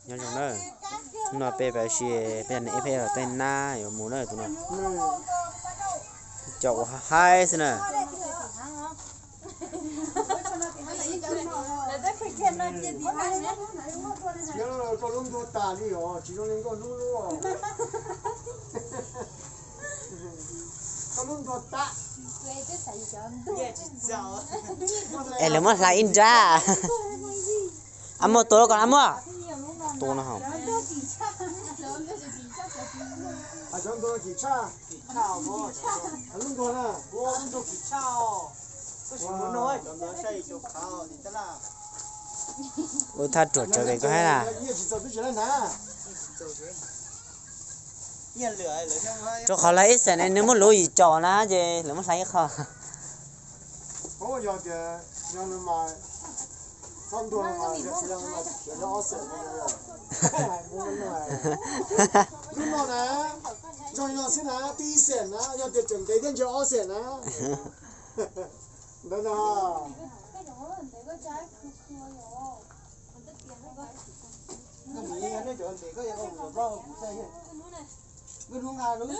Nyob zoo na, hnub no peb pab si, peb yog neeg ib peb los tej nab yuav mus na tus no. Cov ua haib xwb na. Koj lub ntuag tas li os, tsis zoo li nkauj hnub lub. Koj lub ntuag tas. Es lawv muab hlais ib nrab. Ab muaj tua los koj ab muaj. Tua no. Lub ntuag na, ua thaj ruam tsawv pem koj hab na. Rau qhov lawv ib xeem ne nws muab luv yim caum na ces lawv muab hlais ib qho. Lub no na, ntsog no xwb na, twb ib xeem na, yog tias tseem ntev thiab ntshe ob xeem na. Ntawd no. Hnub nqa lub